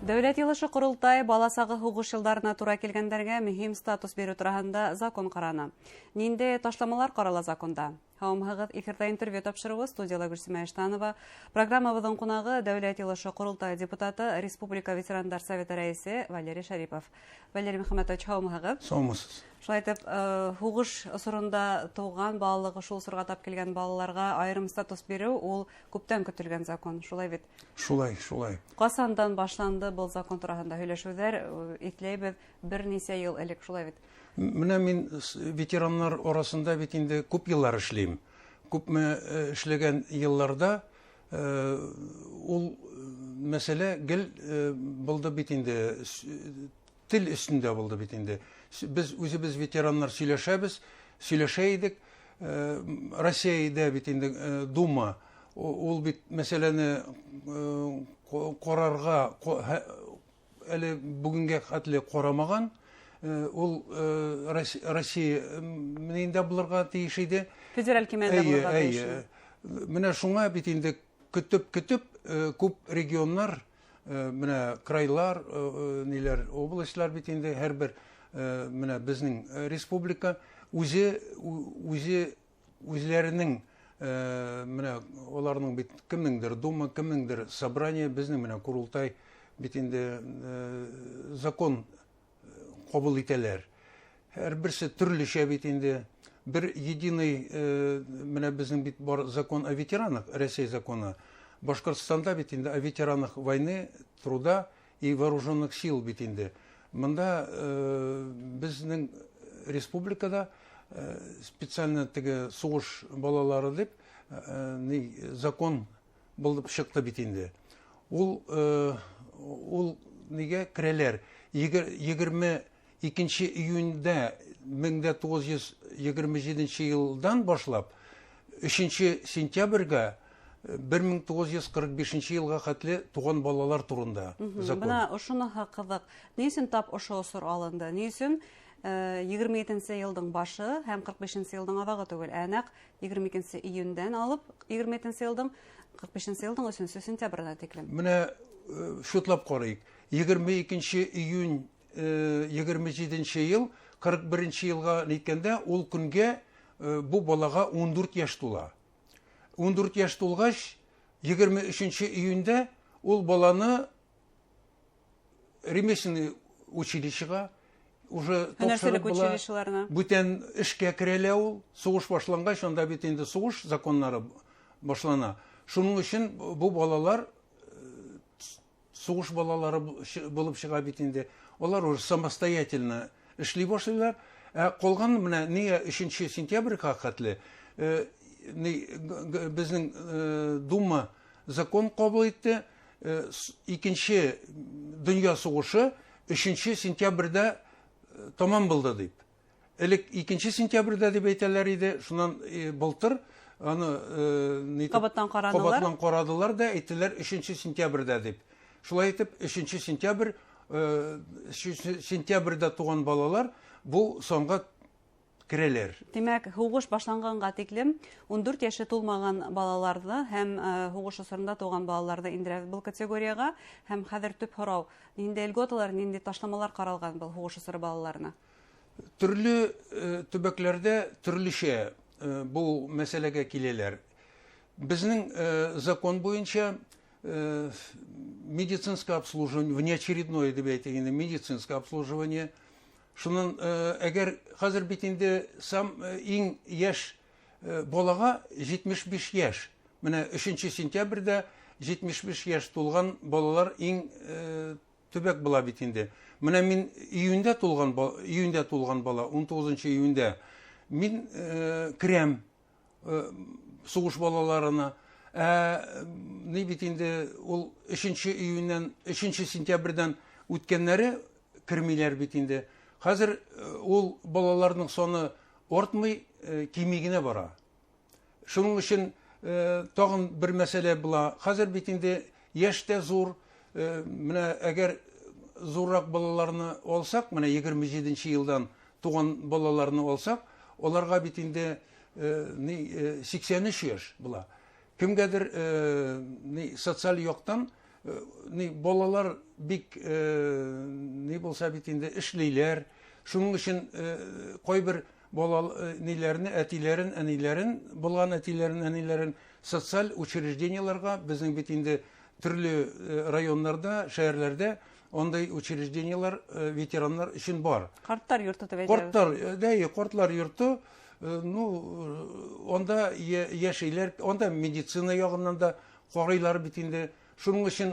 Дәүләт йыйылышы ҡоролтай бала сағы һуғыш йылдарына тура килгәндәргә мөһим статус биреү тураһында закон ҡараны. Ниндәй ташламалар ҡарала законда? Һаумыһығыҙ, эфирҙа интервью тапшырыуы, студияла Гөлсимә Иштанова. Программабыҙҙың ҡунағы Дәүләт йыйылышы ҡоролтай депутаты, Республика ветерандар советы рәйесе Валерий Шәрипов. Валерий Мөхәммәтович, һаумыһығыҙ. Һаумыһығыҙ. Шулай итеп, һуғыш осоронда тыуған, балалығы шул осорға тап килгән балаларға айырым статус биреү ул күптән көтөлгән закон, шулай бит? Шулай, шулай. Ҡасандан башланды был закон тураһында һөйләшеүҙәр? Иҫләйбеҙ, бер нисә йыл элек, шулай бит? Менә мин ветераннар арасында бит инде күп йыллар эшләйем. Күпме эшләгән йылларда ул мәсьәлә гел булды бит инде, тел өстендә булды бит инде. Без үзебез ветераннар сөйләшәбез, сөйләшә идек. Россиядә бит инде Дума ул бит мәсьәләне карарга әле бүгенгә хәтле карамаган. Ул Россия инде булырга тиеш иде. Федераль кимәлдә булырга тиеш иде. Менә шуңа бит инде көтеп-көтеп күп регионнар, менә крайлар, ниләр, областьлар бит инде һәрбер, менә безнең республика үзе үзләренең, менә аларның бит кемнеңдер Дума, кемнеңдер собрание, безнең менә Курултай бит инде закон кабул итәләр. Һәрберсе төрлечә бит инде. Бер единый, менә безнең бит бар закон о ветеранах, Россия законы. Башкортстанда бит инде о ветеранах войны, труда и вооруженных сил бит инде. Монда безнең республикада специально теге сугыш балалары дип закон булып чыкты бит инде. Ул нигә керәләр? 22 июньдә 1927 елдан башлап 3 сентябрьгә 1945 елга хәтле туган балалар турында закон. Бына ошоноһо ҡыҙыҡ. Ни өсөн тап ошо осор алынды? Ни өсөн 27 йылдың башы һәм 45 йылдың аҙағы түгел, ә нәҡ 22 июндән алып 27 йылдың 45 йылдың 3 сентябренә тиклем? Менә шутлап карыйк. 22 июнь 27 ел 41 елга ниткәндә ул көнгә бу балага 14 яшь тула. 14 яшь тулгач, 23 июньдә ул баланы ремесленный училищега уже Һөнәрселек тапшырып була. училищеларына. Бүтән эшкә керәлә ул. Сугыш башлангач, анда бит инде сугыш законнары башлана. Шуның өчен бу балалар сугыш балалары булып чыга бит инде. Алар уже самостоятельно эшли башлыйлар. Ә калган менә нигә 3 сентябрьгә хәтле, безнең Дума закон кабул итте. Икенче дөнья сугышы 3 сентябрьдә тамам булды дип. Элек 2 сентябрьдә дип әйтәләр иде. Шуннан былтыр аны нитеп Кабаттан карадылар. Кабаттан карадылар да әйттеләр 3 сентябрьдә дип. Шулай итеп 3 сентябрь сентябрьдә туган балалар бу санга керәләр. Тимәк, һуғыш башланғанға тиклем 14 яше тулмаған балаларҙы һәм һуғыш осоронда тыуған балаларҙы индерәбеҙ был категорияға. Һәм хәҙер төп һорау: ниндәй льготалар, ниндәй ташламалар ҡаралған был һуғыш осоро балаларына? Төрлө төбәкләрҙә төрлөсә был мәсьәләгә киләләр. Безнең закон буйынса медицинское обслуживание, внеочередное дип әйтик инде, медицинское обслуживание. Шуннан әгәр хәзер бит инде сам иң яшь балага 75 яшь. Менә 3 сентябрьдә 75 яшь тулган балалар иң төбәк була бит инде. Менә мин июньдә тулган бала, 19 июньдә мин керәм сугыш балаларына. Ни бит инде ул 3 июньнән, 3 сентябрьдән үткәннәре кермиләр бит инде. Хәзер ул балаларның саны артмый, кими генә бара. Шуның өчен тагын бер мәсьәлә була. Хәзер бит инде яшь тә зур, менә әгәр зуррак балаларны алсак, менә 27 елдан туган балаларны алсак, аларга бит инде ни 83 яшь була. Кемгәдер ни социаль яктан Ни балалар бик ни булса бит инде эшлиләр. Шуның өчен кайбер бала ниләрне, әтиләрен, әниләрен, булган әтиләрен, әниләрен социаль учреждениеләргә, безнең бит инде төрле районнарда, шәһәрләрдә андай учреждениеләр ветераннар өчен бар. Картлар йорты дип әйтәбез. Картлар, да, картлар йорты, ну, анда яшиләр, анда медицина ягыннан да карыйлар бит инде. Шуның өчен,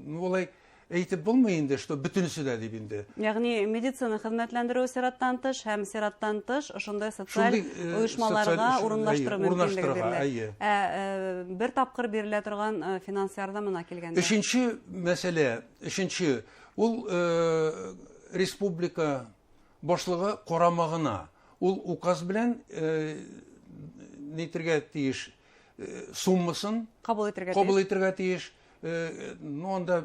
ну, алай әйтеп булмый инде, что бөтенесе дә дип инде. Ягъни медицина хезмәтләндерү сираттан тыш һәм сираттан тыш ошондай социаль оешмаларга урынлаштыру мөмкинлеге бирелә. Ә бер тапкыр бирелә торган финанс ярдәменә килгәндә. Өченче мәсьәлә, өченче, ул республика башлыгы карамагына, ул указ белән нитергә тиеш, суммасын кабул итергә тиеш. Ну, анда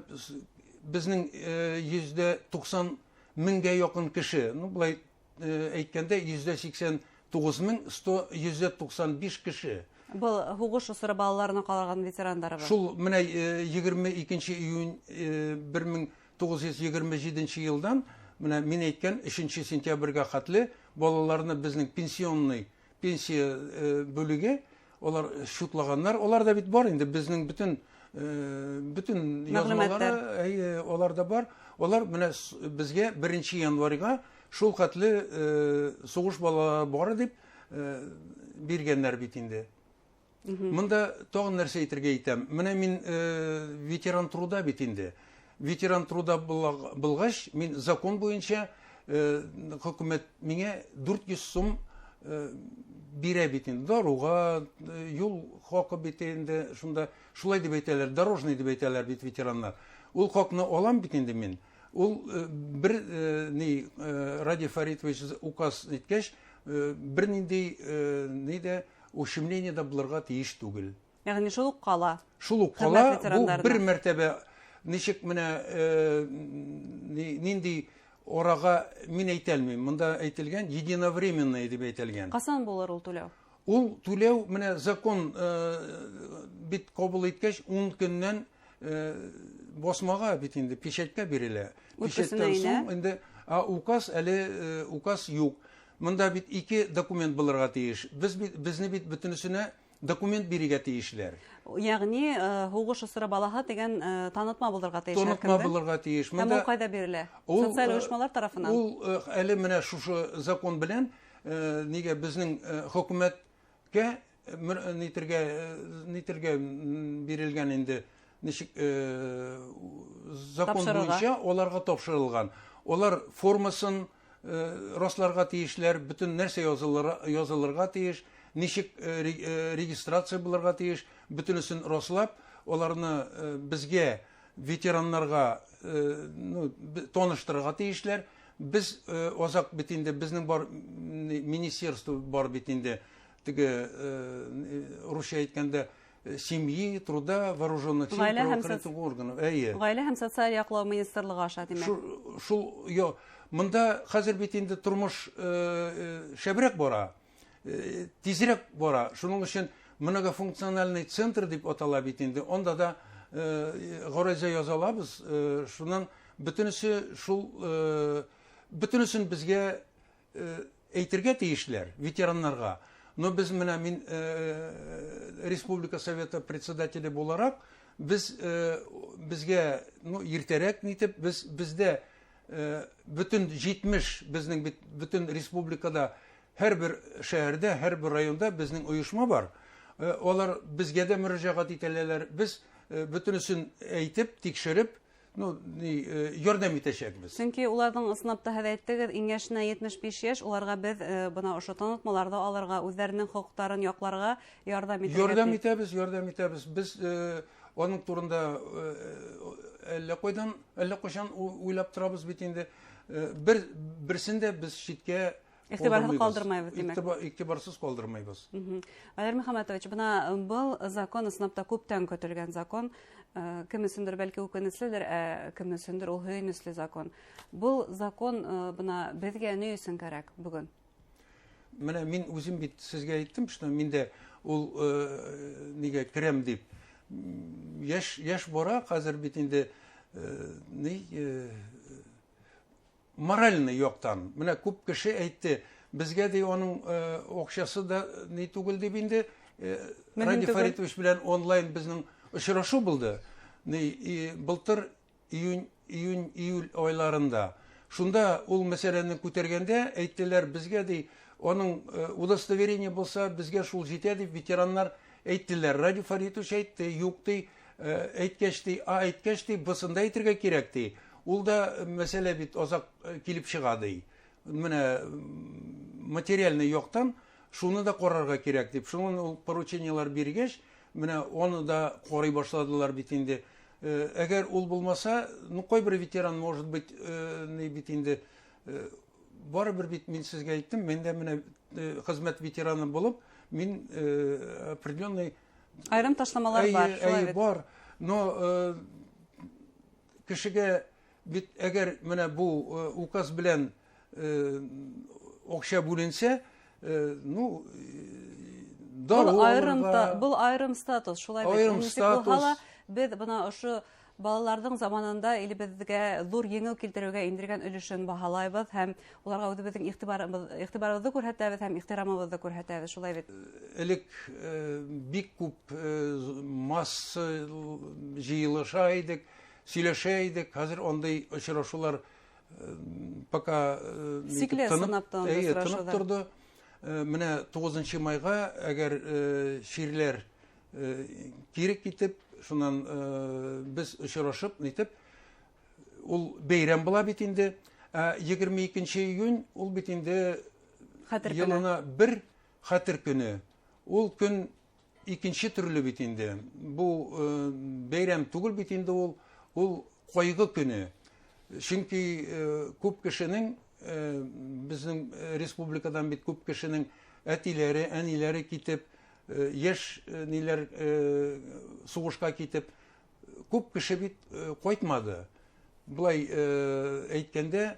безнең 190 меңгә якын кеше, ну, былай әйткәндә 189 мең 195 кеше. Был һуғыш осоро балаларына ҡалған ветерандар бар. Шул менә 22 июнь 1927 елдан менә мин әйткән 3 сентябрьгә хәтле балаларны безнең пенсионный пенсия бүлеге алар шутлаганнар, алар да бит бар инде безнең бөтен язмалары, әйе, алар да бар. Алар менә безгә 1 январьга шул хәтле сугыш балалары бар дип биргәннәр бит инде. Монда тагын нәрсә әйтергә әйтәм. Менә мин ветеран труда бит инде. Ветеран труда булгач, мин закон буенча хөкүмәт миңа 400 сум бирә бит инде. Даруга, юл хакы бит инде, шунда шулай дип әйтәләр, дорожный дип әйтәләр бит ветераннар. Ул хакны алам бит инде мин. Ул бер ни Радий Фаритович указ иткәч, бер нинди ни дә ущемление дә булырга тиеш түгел. Ягъни шул ук кала. Шул ук кала, бу бер мәртәбә ничек менә нинди орага мин әйтә алмыйм. Монда әйтелгән единовременное дип әйтелгән. Касан булыр ул түләү? Ул түләү менә закон бит кабул иткәч 10 көннән басмага бит инде печатькә бирелә. Печатьтән соң инде указ әле указ юк. Монда бит ике документ булырга тиеш. Без бит, безне бит бөтенесенә документ бирергә тиешләр. Ягъни һуғыш осоро балаһы дигән танытма булырга тиеш. Танытма булырга тиеш. Һәм ул кайда бирелә? Социаль оешмалар тарафыннан. Ул әле менә шушы закон белән нигә безнең хөкүмәткә нитергә бирелгән инде, ничек закон буенча аларга тапшырылган. Алар формасын расларга тиешләр, бөтен нәрсә язылырга тиеш, ничек регистрация булырга тиеш, бөтенесен раслап, аларны безгә, ветераннарга, ну, таныштырырга тиешләр. Без озак бит инде, безнең бар министерство бар бит инде, теге русча әйткәндә семьи, труда, вооруженных сил, правоохранительных органов. Әйе. Гаилә һәм социаль яклау министрлыгы аша, димәк. Шул, я, монда хәзер бит инде тормыш шәбрәк бара, тизрәк бара. Шуның өчен многофункциональный центр дип атала бит инде. Анда да гариза яза алабыз. Шуннан бөтенесе шул, бөтенесен безгә әйтергә тиешләр, ветераннарга. Но без менә мин Республика Совета председателе буларак, без безгә, ну, иртәрәк нитеп, без бездә бөтен 70 безнең бит, бөтен республикада һәрбер шәһәрдә, һәрбер районда безнең оешма бар. Алар безгә дә мөрәҗәгать итәләр. Без бөтенесен әйтеп, тикшереп, ну, ни, ярдәм итәчәкбез. Чөнки уларның ысынлап та һәр әйттегез, иң яшенә 75 яшь, уларга без бына ошо танытмаларда аларга үзләренең хокукларын якларга ярдәм итәргә Ярдәм тиеш. итәбез, ярдәм итәбез. Без аның турында әллә кайдан, әллә кайчан уйлап торабыз бит инде. Берсен дә без читкә Игътибарсыз калдырмыйбыз. калдырмайбыз, димәк. Игътибарсыз калдырмайбыз. Валерий Мөхәммәтович, бына был закон ысынлап та күптән көтелгән закон. Кем өсөндөр бәлки үкенеследер, ә кем өсөндөр ул һөйөнөслө закон. Был закон бына беҙгә ни өсөн кәрәк бөгөн? Менә мин үзем бит сезгә әйттем, что мин дә ул нигә керәм дип. Яшь бара, хәзер бит инде ни моральный яктан. Менә күп кеше әйтте, безгә ди аның акчасы да ни түгел дип инде. Радий Фаритович белән онлайн безнең очрашу булды. Былтыр июнь, июль айларында. Шунда ул мәсьәләне күтәргәндә әйттеләр, безгә ди аның удостоверение булса, безгә шул җитә дип ветераннар әйттеләр. Радий Фаритович әйтте, юк ди, әйткәч ди, а әйткәч ди, бусын да әйтергә кирәк ди. Ул да мәсьәлә бит озак килеп чыга ди. Менә материальный яктан шуны да карарга кирәк дип. Шуның ул поручениелар биргәч, менә аны да карый башладылар бит инде. Әгәр ул булмаса, ну кайбер ветеран, может быть, ни бит инде, барыбер бит мин сезгә әйттем, мин дә менә хезмәт ветераны булып, мин определенный айрым ташламалар бар, шулай бит. Бар, но кешегә бит әгәр менә бу указ белән акча бүленсә, ну, был айрым статус, шулай бит. Айрым статус. Беҙ бына ошо балаларҙың заманында илебеҙгә ҙур еңеү килтереүгә индергән өлөшөн баһалайбыҙ һәм уларға үҙебеҙҙең иғтибарыбыҙҙы күрһәтәбеҙ һәм ихтирамыбыҙҙы күрһәтәбеҙ, шулай бит. Элек бик күп масса йыйылыша идек, сөйләшә идек. Хәзер ундай осрашыулар пока тынып торҙо. Менә 9 майға әгәр ширләр кире китеп, шунан без очрашып, нитеп, ул бәйрәм була бит инде. 22 июнь ул бит инде елына бер хәтер көне. Ул көн икенче төрле бит инде. Бу бәйрәм түгел бит инде ул, ул кайгы көне. Чөнки күп кешенең, безнең республикадан бит күп кешенең әтиләре, әниләре китеп, яшь ниләр сугышка китеп, күп кеше бит кайтмады. Былай әйткәндә,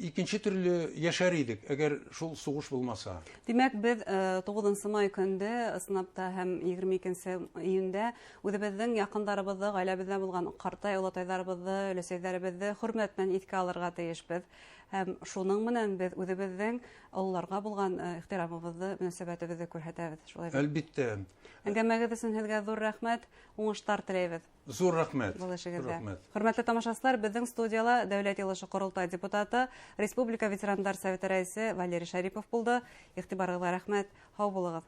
икенче төрле яшәр идек, әгәр шул сугыш булмаса. Димәк, беҙ 9 май көндө ысынлап һәм 22 июндә үҙебеҙҙең яҡындарыбыҙҙы, ғаиләбеҙҙә булған ҡартай олатайҙарыбыҙҙы, өләсәйҙәребеҙҙе хөрмәт менән иҫкә алырға тейешбеҙ. Һәм шуның менән беҙ үҙебеҙҙең ололарға булған ихтирамыбыҙҙы, мөнәсәбәтебеҙҙе күрһәтәбеҙ, шулай бит? Әлбиттә. Әңгәмәгеҙ өсөн һеҙгә ҙур рәхмәт, уңыштар теләйбеҙ. Ҙур рәхмәт. Был эшегеҙҙә. Хөрмәтле тамашасылар, беҙҙең студияла Дәүләт Йыйылышы Ҡоролтай депутаты, Республика ветерандар советы рәйесе Валерий Шарипов булды. Иғтибарығыҙға рәхмәт. Һау булығыҙ.